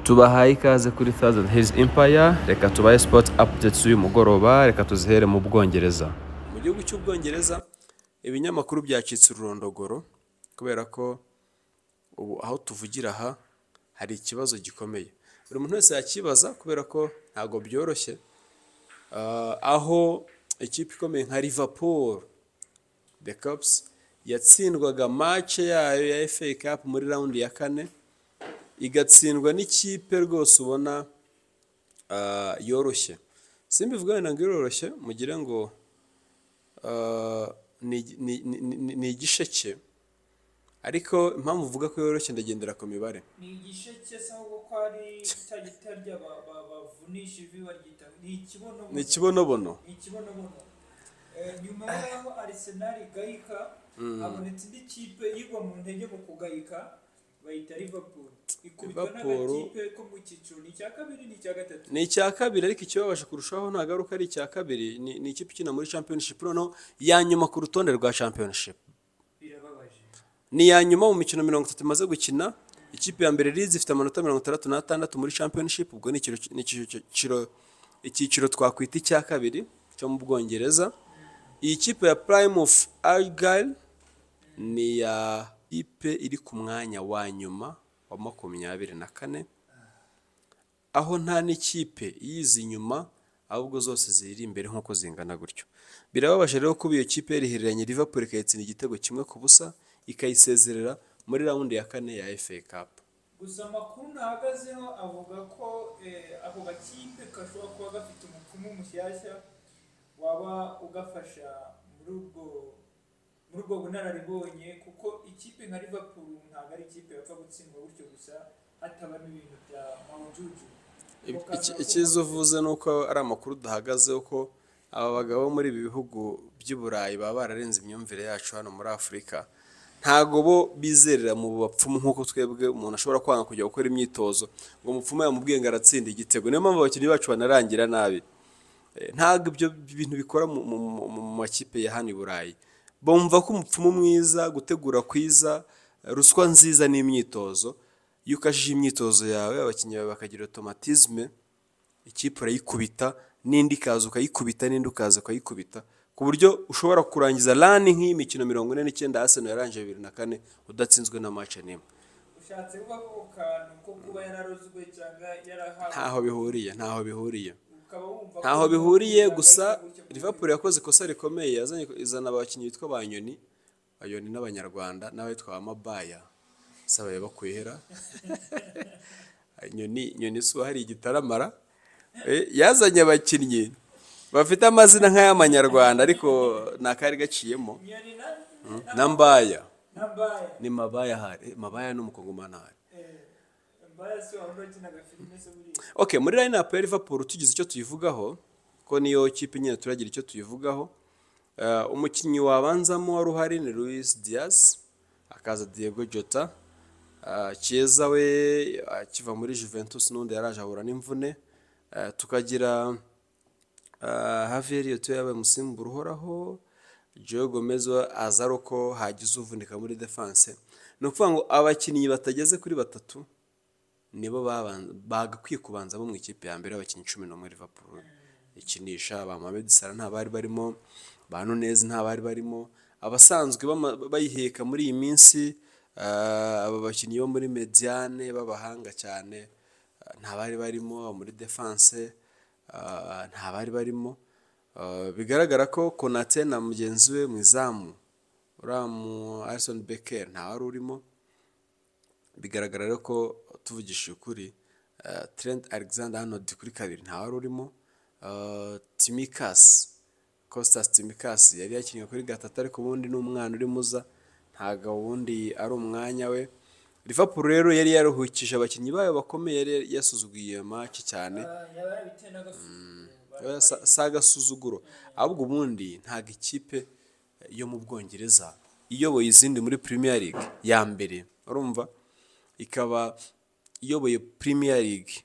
Tubahaye ikaze kuri Thousand Hills Empire. Reka tubahe sport updates uyu mugoroba, reka tuzihere mu Bwongereza. Mu gihugu cy'Ubwongereza ibinyamakuru byacitse ururondogoro kubera ko ubu aho tuvugira aha hari ikibazo gikomeye. Buri muntu wese yakibaza kubera ko ntabwo byoroshye. Aho ikipe ikomeye nka Liverpool, The Kops, yatsindwaga match yayo ya FA Cup muri round ya kane, igatsindwa n'ikipe rwose ubona yoroshye. Simbivuga wenda ngo iroroshye mugire ngo ni igisheke, ariko impamvu uvuga ko yoroshye ndagendera ku mibare. Ni igisheke se ahubwo ko ari cya gitarya bavunisha ivi baryita ni ikibonobono? Ni ikibonobono. Ni ikibonobono. Nyuma y'aho Arsenal igayika, habonetse indi kipe yigwa mu ntege mu kugayika, bayita Liverpool, ikubitwa Liverpool. n'agakipe ko mu cyiciro, ni icya kabiri, ni icya gatatu? Ni icya kabiri, ariko ikibabaje kurushaho ntabwo ari uko ari icya kabiri, ni ikipe ikina muri Championship, noneho ya nyuma ku rutonde rwa Championship. Birababaje. Ni iya nyuma mu mikino 30 imaze gukina. Ikipe ya mbere, Leeds, ifite amanota 66 muri Championship. Ubwo ni icyiciro twakwita icya kabiri cyo mu Bwongereza. Iyi kipe ya Plymouth Argyle ni iya kipe iri ku mwanya wa nyuma wa 24, aho nta n'ikipe iyizi inyuma, ahubwo zose ziri imbere nk'uko zingana gutyo. Birababaje rero kuba iyo kipe yarihereranye Liverpool ikayitsinda igitego 1-0, ikayisezerera muri round ya kane ya FA Cup. Gusa amakuru nahagazeho avuga ko ako gakipe gashobora kuba gafite umupfumu mushyashya waba ugafasha muri ubwo bunararibonye, kuko ikipe nka Liverpool ntabwo ari ikipe yapfa gutsindwa gutyo gusa hatabamo ibintu bya mawujuju. Icyiza uvuze ni uko ari amakuru duhagazeho, ko aba bagabo bo muri ibi bihugu by'i Burayi baba bararenze imyumvire yacu hano muri Afurika. Ntago bo bizerera mu bapfumu nk'uko twebwe umuntu ashobora kwanga kujya gukora imyitozo ngo umupfumu yamubwiye ngo aratsinda igitego. Niyo mpamvu abakinnyi bacu banarangira nabi. Ntabwo ibyo bintu bikora mu makipe ya hano i Burayi. Bumva ko umupfumu mwiza, gutegura kwiza, ruswa nziza n'imyitozo. Iyo ukajije imyitozo yawe, abakinnyi bawe bakagira automatisme, ikipe urayikubita, n'indi ikaza ukayikubita, n'indi ukaza ukayikubita, ku buryo ushobora kurangiza run nk'iyi mikino 49 Arsenal yarangije 2004 udatsinzwe na match n'imwe. Ushatse kuvuga ko ako kantu ko kuba yararozwe cyangwa yarahawe Ntaho bihuriye, ntaho bihuriye. Ukaba wumva ko Ntaho bihuriye gusa. gutyo. Liverpool yakoze ikosa rikomeye, yazanye izana abakinnyi bitwa ba Nyoni, Bayoni n'Abanyarwanda n'abitwa ba Mabaya saba bakwihera Nyoni. Nyoni si hari igitaramara. Yazanye abakinnyi bafite amazina nk'ay'Amanyarwanda, ariko ni akari gaciyemo. Nyoni na Na Mbaya. Na Mbaya. Ni Mabaya hari. Mabaya ni Umukongomani hari. Mbaya si wabona wakinaga filime se buriya? Okay, muri line up ya Liverpool tugize icyo tuyivugaho, ko niyo kipe nyine turagira icyo tuyivugaho. Umukinnyi wabanzamo wari uhari ni Luis Diaz, akaza Diego Jota. Chiesa we akiva muri Juventus n'undi yaraje ahura n'imvune. Tukagira Harvey Elliott yabaye umusimbura uhoraho. Joe Gomez aza ari uko hagize uvunika muri defense. Ni ukuvuga ngo abakinnyi batageze kuri batatu nibo bagakwiye kubanza bo mu ikipe ya mbere y'abakinnyi 11 Liverpool ikinisha. Ba Mohamed Salah nta bari barimo, ba Nunez nta bari barimo, abasanzwe bayiheka muri iyi minsi, aba bakinnyi bo muri médiane b'abahanga cyane, nta bari barimo, muri defense nta bari barimo. Bigaragara ko Konate na mugenzi we mu izamu, uriya mu Alisson Becker, nta wari urimo. Bigaragara rero ko tuvugishije ukuri, Trent Alexander Arnold kuri kabiri nta wari urimo. Tsimikas, Kostas Tsimikas yari yakinnye kuri gatatu, ariko ubundi ni umwana urimo uza, ntabwo ubundi ari umwanya we. Liverpool rero yari yaruhukije abakinnyi bayo bakomeye, yari yasuzuguye iyo match cyane. Yaba yarabitewe n'agasuzuguro. Oya, si agasuzuguro, ahubwo ubundi ntabwo ikipe yo mu Bwongereza iyoboye izindi muri Premier League ya mbere, urumva, ikaba iyoboye Premier League,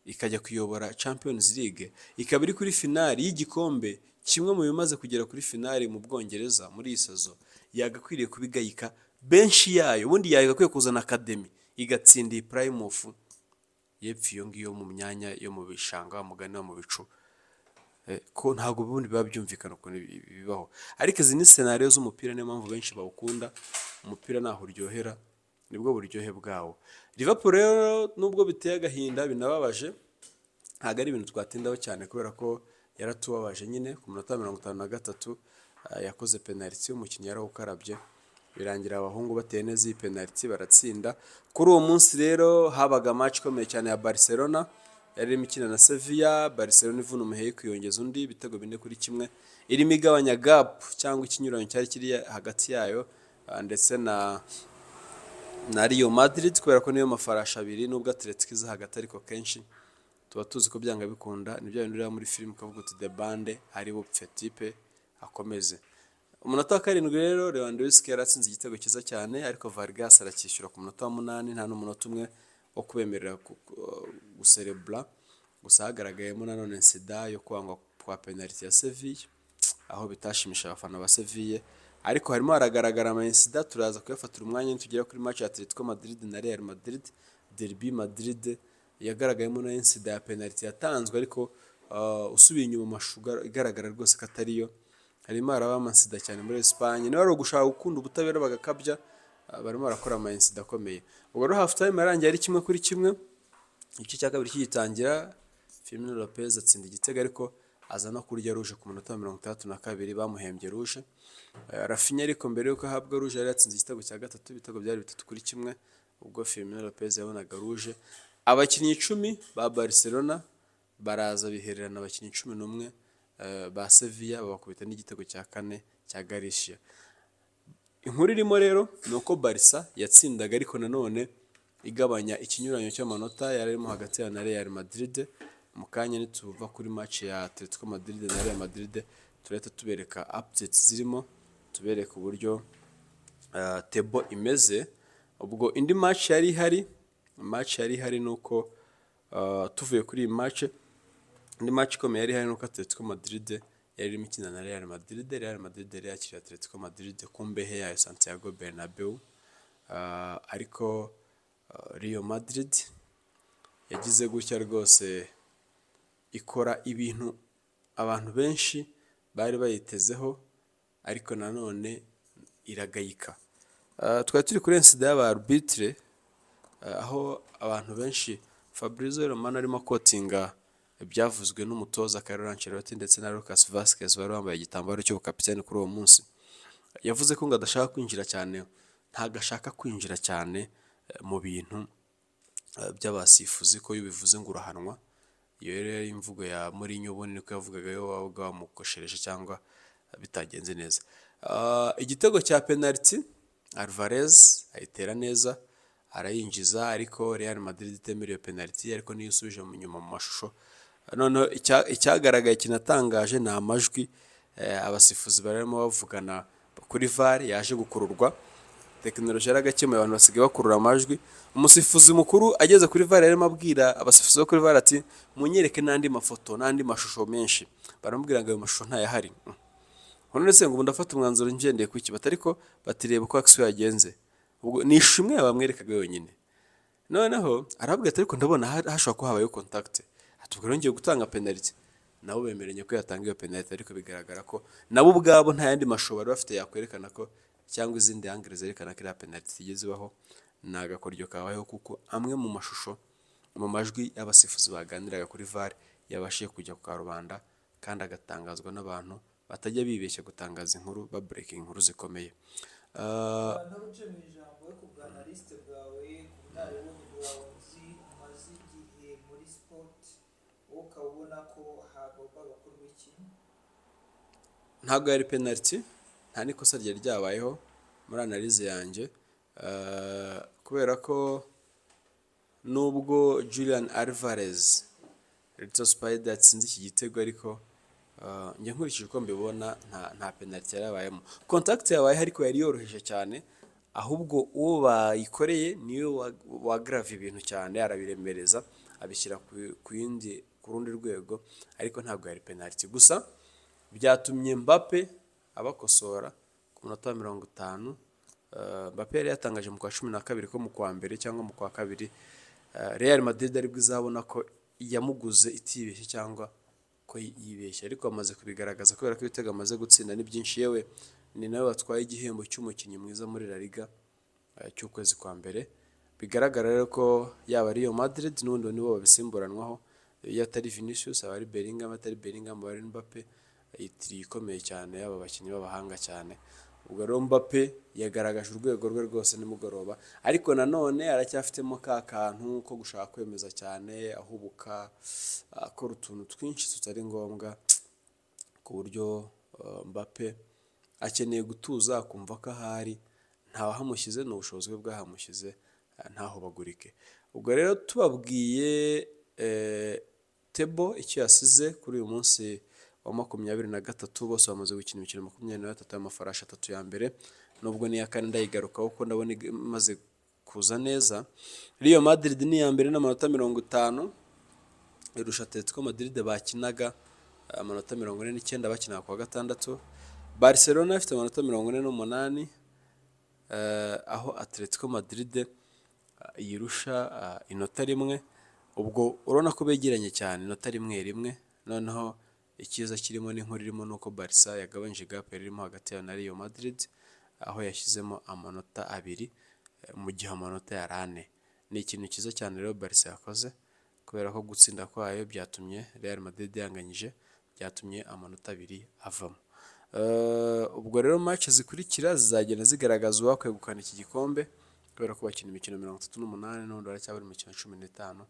ikajya kuyobora Champions League, ikaba iri kuri finali y'igikombe kimwe mu bimaze kugera kuri finali mu Bwongereza muri iyi saison, yagakwiriye kuba igayika benshi yayo. Ubundi yagakwiye kuzana academy igatsinda iyi Plymouth. Yepfo iyo ngiyo mu myanya yo mu bishanga, mugani wo mu bicu. Ko ntabwo ubundi biba byumvikana ukuntu bibaho, ariko izi ni scenario z'umupira, niyo mpamvu benshi bawukunda. Umupira ntaho uryohera, nibwo buryohe bwawo. Liverpool rero, nubwo biteye agahinda binababaje, ntabwo ari ibintu twatindaho cyane kubera ko yaratubabaje nyine. Ku minota 53 yakoze penaliti, umukinnyi yarawukarabye, birangira abahungu bateye neza iyi penaliti baratsinda. Kuri uwo munsi rero habaga match ikomeye cyane ya Barcelona yari irimo ikina na Sevilla. Barcelona ivuna umuheyo kwiyongeza undi ibitego 4-1, irimo igabanya gap cyangwa ikinyuranyo cyari kiri hagati yayo ndetse na Real Madrid, kubera ko niyo mafarashi abiri, nubwo Atletico iza hagati, ariko kenshi tuba tuzi ko byanga bikunda ni bya bintu ureba muri filime ukavuga uti "The bande ari bupfe type akomeze". Umunota wa 7 rero Lewandowski yaratsinze igitego cyiza cyane, ariko Vargas aracyishyura ku munota wa 8. Nta n'umunota umwe wo kubemerera guserebura. Gusa hagaragayemo nanone incident yo kwangwa kwa penalty ya Sevilla, aho bitashimisha abafana ba Sevilla, ariko harimo haragaragara ama incident, turaza kuyafatira umwanya nitugera kuri match ya Atletico Madrid na Real Madrid, Derby Madrid. Yagaragayemo na incident ya penalty yatanzwe, ariko usubiye inyuma mu mashusho igaragara rwose ko atariyo. Harimo haraba ama incident cyane muri Espagne, niba ari ugushaka gukunda ubutabera bagakabya, barimo barakora ama incident akomeye. Ubwo rero half time yarangiye ari 1-1. Igice cya kabiri kigitangira, Fermin Lopez atsinda igitego, ariko aza no kurya rouge ku munota wa 62, bamuhembye rouge. Raphinha ariko mbere yuko ahabwa rouge yari yatsinze igitego cya gatatu, ibitego byari 3-1 ubwo Fermin Lopez yabonaga rouge. Abakinnyi 10 ba Barcelona baraza bihererana abakinnyi 11 ba Sevilla, babakubita n'igitego cya kane cya Garcia. Inkuru irimo rero ni uko Barca yatsindaga, ariko nanone igabanya ikinyuranyo cy'amanota yari arimo hagati ya na Real Madrid. Mu kanya nituva kuri match ya Atletico Madrid na Real Madrid, turahita tubereka updates zirimo, tubereka uburyo table imeze. Ubwo indi match yari ihari, match yari ihari ni uko tuvuye kuri iyi match, indi match ikomeye yari ihari ni uko Atletico Madrid yari irimo ikina na Real Madrid. Real Madrid yari yakiriye Atletico Madrid ku mbehe yayo Santiago Bernabeu. Ariko Real Madrid yagize gutya rwose ikora ibintu abantu benshi bari bayitezeho, ariko nanone iragayika. Twari turi kuri incident y'aba arbitre, aho abantu benshi Fabrizio Romano arimo kotinga ibyavuzwe n'umutoza Carlo Ancelotti ndetse na Lucas Vazquez wari wambaye igitambaro cy'ubukapiteni kuri uwo munsi. Yavuze ko ngo adashaka kwinjira cyane, ntabwo ashaka kwinjira cyane mu bintu by'abasifuzi, ko iyo ubivuze ngo urahanwa. Iyo rero yari imvugo ya Mourinho, ubundi niko yavugaga iyo wabaga wamukoshereje cyangwa bitagenze neza. Igitego cya penalty Alvarez ayitera neza arayinjiza, ariko Real Madrid itemera iyo penalty. Ariko niyo usubije mu nyuma mu mashusho noneho icyagaragaye kinatangaje ni amajwi abasifuzi barimo bavugana kuri VAR yaje gukururwa. Tekinoloji yaragakemuye, abantu basigaye bakurura amajwi. Umusifuzi mukuru ageze kuri VAR yarimo abwira abasifuzi bo kuri VAR ati: "Munyereke n'andi mafoto n'andi mashusho menshi." Baramubwira ngo ayo mashusho ntayahari. None se ngo ubu ndafata umwanzuro ngendeye ku iki? Bati ariko batireba uko action yagenze. Ubwo ni ishusho imwe bamwerekaga yonyine. Noneho arababwira ati: "Ariko ndabona hashobora kuba habayeho contact." Ati: "Ubwo rero ngiye gutanga penalty." Nabo bemeranya ko yatanga iyo penalty, ariko bigaragara ko nabo ubwabo nta yandi mashusho bari bafite yakwerekana ko, cyangwa izindi angle zerekana ko iriya penalty itigeze ibaho. Ni agakoryo kabayeho, kuko amwe mu mashusho, mu majwi y'abasifuzi baganiraga kuri VAR yabashije kujya ku karubanda kandi agatangazwa n'abantu batajya bibeshya gutangaza inkuru, ba breaking inkuru zikomeye. Ntaruce mu ijambo, ku bwa analyste bwawe, ku bunararibonye bwawe uzi umaze igihe muri sport, wowe ukaba ubona ko hagomba gukorwa iki? Ntabwo yari penalty, nta n'ikosa ryari ryabayeho muri analyse yanjye. Kubera ko nubwo Julian Alvarez Little Spider yatsinze iki gitego, ariko njye nkurikije uko mbibona nta penalty yarabayemo. Contact yabaye ariko yari yoroheje cyane, ahubwo uwo bayikoreye niwe wagrave ibintu cyane, arabiremereza, abishyira ku yindi, ku rundi rwego, ariko ntabwo yari penalty. Gusa byatumye Mbappe abakosora ku munota wa 50. Mbappe yari yatangaje mu kwa 12 ko mu kwa mbere cyangwa mu kwa kabiri Real Madrid aribwo izabona ko yamuguze itibeshye cyangwa ko yibeshye, ariko amaze kubigaragaza kubera ko ibitego amaze gutsinda ni byinshi. Yewe ni nawe watwaye igihembo cy'umukinnyi mwiza muri La Liga cy'ukwezi kwa mbere. Bigaragara rero ko yaba Real Madrid n'ubundi nibo babisimburanwaho, iyo atari Vinicius aba ari Bellingham, atari Bellingham aba ari Mbappe. Iyi trio ikomeye cyane y'aba bakinnyi b'abahanga cyane. Ubwo rero Mbappe yagaragaje urwego rwe rwose nimugoroba, ariko nanone aracyafitemo ka kantu ko gushaka kwemeza cyane, ahubuka, akora utuntu twinshi tutari ngombwa, ku buryo Mbappe akeneye gutuza akumva ko ahari ntawahamushyize, ni ubushobozi bwe bwahamushyize, ntahubagurike. Ubwo rero tubabwiye table icyo yasize kuri uyu munsi wa 23, bose bamaze gukina imikino 23 y'amafarashi atatu ya mbere, nubwo n'iya kane ndayigarukaho kuko ndabona imaze kuza neza. Real Madrid ni iya mbere n'amanota 50, irusha Atletico Madrid bakinaga amanota 49 bakinaga kuwa gatandatu. Barcelona ifite amanota 48, aho Atletico Madrid yirusha inota rimwe. Ubwo urabona ko begeranye cyane, inota rimwe rimwe. Noneho icyiza kirimo n'inkuru irimo ni uko Barca yagabanyije gap yari irimo hagati yayo na Real Madrid, aho yashyizemo amanota 2 mu gihe amanota yari 4. Ni ikintu cyiza cyane rero Barca yakoze, kubera ko gutsinda kwayo byatumye Real Madrid yanganyije, byatumye amanota 2 avamo. Ubwo rero match zikurikira zizagenda zigaragaza uwakwegukana iki gikombe, kubera ko bakina imikino 38 n'ubundi baracyabura imikino 15.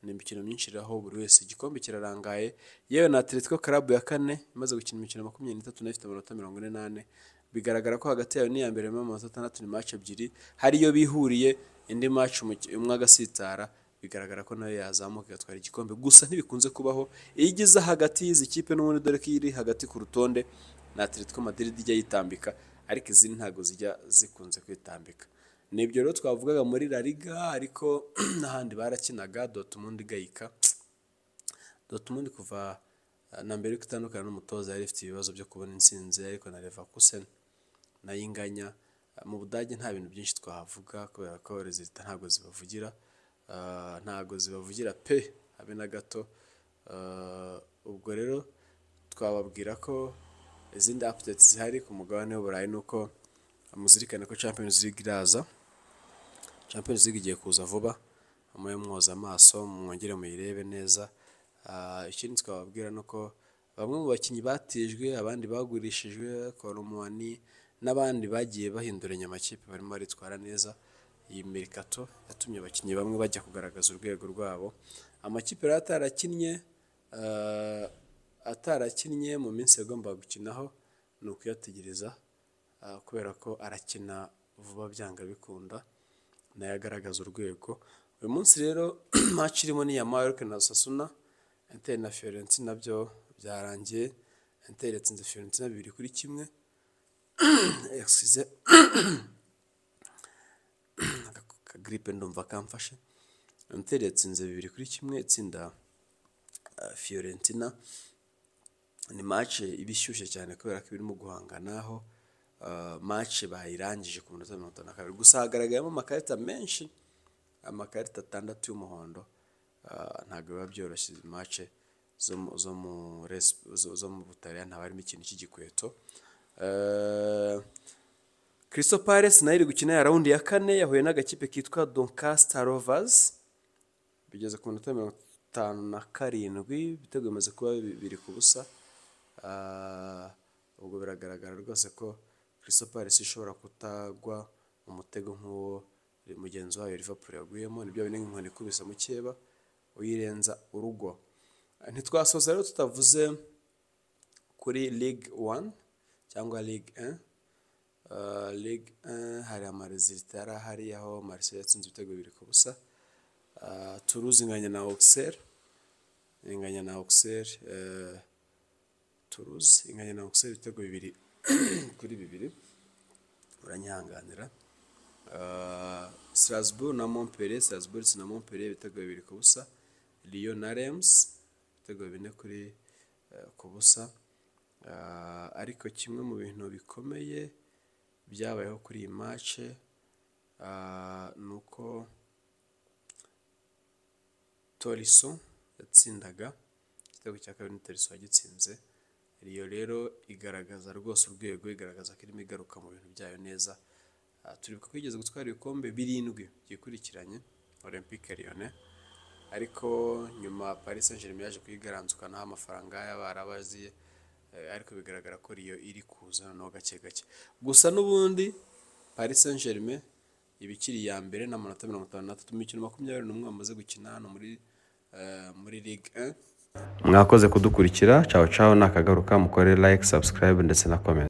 Ni imikino myinshi rero aho buri wese igikombe kirarangaye. Yewe na Atletico Club ya kane imaze gukina imikino 23 nayo ifite amanota 44. Bigaragara ko hagati yayo n'iya mbere amanota 6 ni match ebyiri, hari iyo bihuriye, indi match umwe agasitara, bigaragara ko nayo yazamuka igatwara igikombe. Gusa ntibikunze kubaho iyo igeze hagati y'izi kipe n'ubundi, dore ko iri hagati ku rutonde na Atletico Madrid ijya yitambika, ariko izindi ntabwo zijya zikunze kwitambika. Nibyo rero twavugaga muri La Liga, ariko n'ahandi barakinaga. Dortmund igayika. Dortmund kuva na mbere yuko itandukana n'umutoza yari ifite ibibazo byo kubona intsinzi, ariko na Leverkusen nayo inganya. Mu Budage nta bintu byinshi twahavuga kubera ko résultats ntabwo zibavugira, ntabwo zibavugira pe, habe na gato. Ubwo rero twababwira ko izindi updates zihari ku mugabane w'Uburayi ni uko muzirikane ko Champions League iraza. Champions League igiye kuza vuba, mube mwoza amaso mwongere muyirebe neza. Ikindi twababwira ni uko bamwe mu bakinnyi batijwe, abandi bagurishijwe, Kolo Muani n'abandi bagiye bahinduranya amakipe barimo baritwara neza. Iyi mercato yatumye abakinnyi bamwe bajya kugaragaza urwego rwabo. Amakipe rero atarakinnye mu minsi yagombaga gukinaho ni ukuyategereza, kubera ko arakina vuba byanga bikunda, nayo agaragaza urwego. Uyu munsi rero match irimo ni iya Mallorca na Osasuna, Inter na Fiorentina nabyo byarangiye. Inter yatsinze Fiorentina 2-1. Excuse, aka grippe ndumva kamfashe. Inter yatsinze 2-1 itsinda Fiorentina. Ni match iba ishyushye cyane kubera ko irimo guhangana, aho match bayirangije ku minota 52. Gusa hagaragayemo amakarita menshi, amakarita 6 y'umuhondo. Ntabwo biba byoroshye izi match zo mu Butaliyani, haba harimo ikintu cy'igikweto. Crystal Palace nayo iri gukina ya round ya kane, yahuye n'agakipe kitwa Doncaster Rovers, bigeze ku minota 57, ibitego bimaze kuba 2-0. Ubwo biragaragara rwose ko Crystal Palace ishobora kutagwa mu mutego nk'uwo mugenzi wayo Liverpool yaguyemo. Nibyo bine nk'inkoni ikubise mukeba uyirenza urugo. Ntitwasoza rero tutavuze kuri Ligue 1 cyangwa Ligue 1. Ligue 1 hari ama résultats yari ahari, aho Marseille yatsinze ibitego 2-0. Toulouse inganya na Auxerre, inganya na Auxerre, Toulouse inganya na Auxerre ibitego 2-2, uranyihanganira. Strasbourg na Montpellier, Strasbourg itsinda Montpellier ibitego 2-0. Lyon na Reims ibitego 4-0. Ariko kimwe mu bintu bikomeye byabayeho kuri iyi match ni uko Tolisso yatsindaga igitego cya kabiri, ni Tolisso wagitsinze. Lyon rero igaragaza rwose urwego, igaragaza ko irimo igaruka mu bintu byayo neza. Turibuka ko yigeze gutwara ibikombe birindwi byikurikiranye Olympique Lyonnais, ariko nyuma Paris Saint-Germain yaje kuyigaranzukanaho amafaranga y'abarabaziye, ariko bigaragara ko Lyon iri kuza noneho gake gake. Gusa n'ubundi Paris Saint-Germain iba ikiri iya mbere n'amanota 53 mu mikino 21 bamaze gukina hano muri Ligue 1. Mwakoze kudukurikira, ciao ciao, nakagaruka. Mukore like, subscribe ndetse na comment.